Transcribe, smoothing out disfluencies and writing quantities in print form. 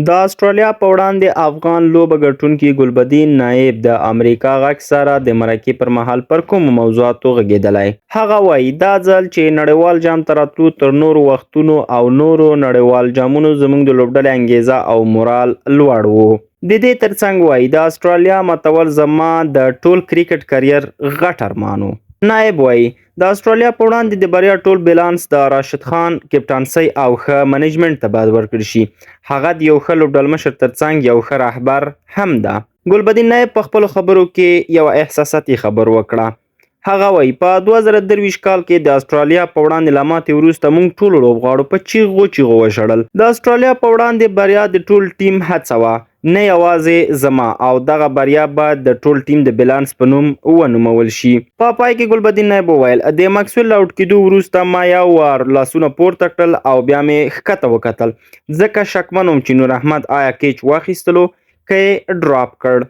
د اسټرالیا په وړاندې افغان لوبه ګټونکي ګلبدین نایب د امریکا غږ سره د مرکې پر مهال پر کومو موضوعاتو غږېدلی؟ هغه وایي، دا ځل چې نړیوال جام ته راتلو تر نورو وختونو او نورو نړیوال جامونو زموږ د لوبډلې انګېزه او مورال لوړ و. د دې ترڅنګ وایي، د اسټرالیا ماتول زما د ټول کرکټ کریر غټ ارمان و. نایب وایي، د اسټرالیا په وړاندې د بریا ټول بیلانس د راشد خان کپټانسۍ او ښه منیجمنټ ته باید ورکړل شي. هغه د یو ښه لوبډلمشر ترڅنګ یو ښه رهبر هم ده. ګلبدین نایب په خپلو خبرو کې یوه احساساتي خبر وکړه. هغه وایي، په 2023 کال کې د اسټرالیا په وړاندې له ماتې وروسته موږ ټولو لوبغاړو په چیغو چیغو وژړل. د اسټرالیا په وړاندې بریا د ټول ټیم هڅه وه، نه یوازې زما، او دغه بریا باید د ټول ټیم د بیلانس په نوم ونومول شي. په پای کې ګلبدین نایب وویل، د مکسویل له اوټ کېدو وروسته ما یو وار لاسونه پورته کړل او بیا مې ښکته وکتل، ځکه شکمن وم چې نور احمد آیا کیچ واخیستلو که یې ډراپ کړ.